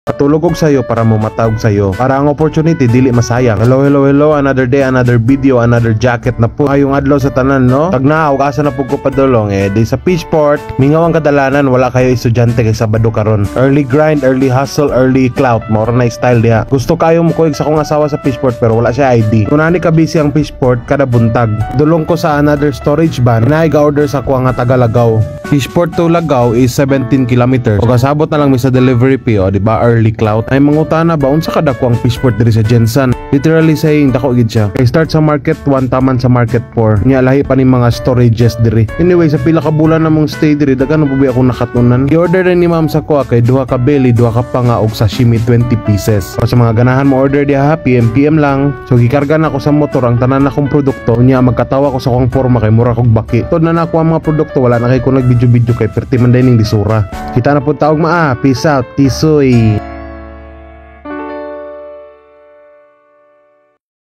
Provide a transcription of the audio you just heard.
Patulog og sayo para mo matawag sayo. Para ang opportunity dili masayang. Hello, hello, hello. Another day, another video, another jacket na po. Maayong adlaw sa tanan, no? Tagna, ug asa na pud ko padulong eh. Di sa Fishport, mingaw ang kadalanan, wala kayo estudyante kay Sabado karon. Early grind, early hustle, early clout. Mao ra na style diha. Gusto kayo mo kuyog sa akong asawa sa Fishport pero wala siya ID. Kung nani ka busy ang Fishport kada buntag. Dulong ko sa another storage van na order sa kuha nga taga Lagaw. Fishport to Lagaw is 17 kilometers. O kasabot na lang mi sa delivery fee, o di ba, early clout. Ay mangutana ba unsa kadako ang Fishport diri sa GenSan? Literally saying dako gid siya. Kay start sa Market 1 taman sa Market 4. Nya lahi pa ni mga storages diri. Anyway, sa pila ka bulan namong stay diri, daghan na po ba akong nakatunan. I-order na ni ma'am sa kuha kay duha ka belly, duha ka panga og sashimi 20 pieces. O sa mga ganahan mo order diha, PM PM lang. So gikarga na ako sa motor ang tanan akong produkto. Unya magkatawa ko sa akong forma kay mura kog baki. Tod na nako ang mga produkto, wala na kay ko nag video video kay perti man diay ning lisura. Kita na pud ta ugma. Peace out. Tisoy.